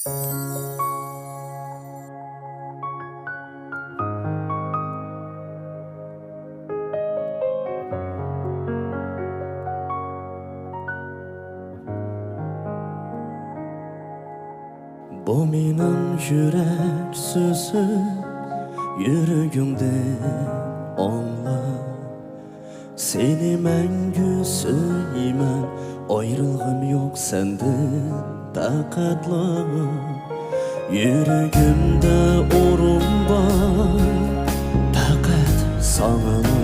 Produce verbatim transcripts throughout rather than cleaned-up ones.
بۇ مېنىڭ يۈرەك سۆزۈم، يۈرىكىڭدىن ئاڭلا. سېنى مەڭگۈ سۆيىمەن، ئايرىلغۇم يوق سەندىن پەقەتلا. يۈرىكىمدە ئورۇن بار پەقەت ساڭىلا.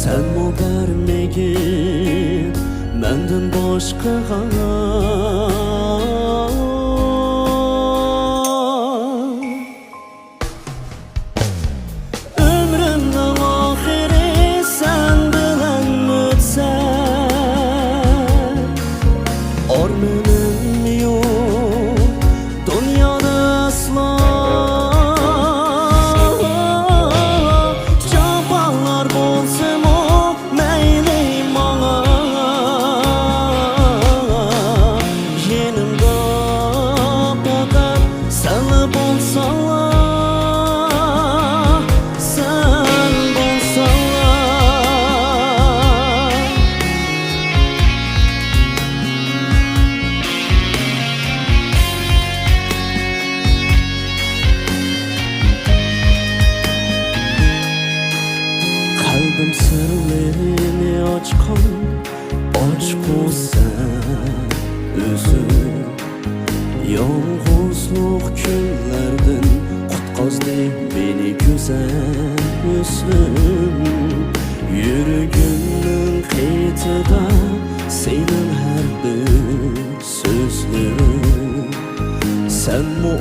سەنمۇ بەرمىگىن مەندىن باشقىغا. ئۆمرۈمنىڭ ئاخىرى سەن بىلەن ئۆتسە، ئارمىنىم يوق دۇنيادا ئەسلا. جاپالار بولسىمۇ مەيلى ماڭا، يېنىمدا پەقەت سەنلا بولساڭلا، سەن بولساڭلا. قەلبىم سىرلىرىنى ئاچقان ئاچقۇ سەن ئۆزۈڭ. يالغۇزلۇق كۈنلەردىن قۇتقازدى مېنى گۈزەل ھۆسنۈڭ. يۈرىكىمنىڭ قېتىدا سېنىڭ ھەر بىر سۆزلىرىڭ. سەنمۇ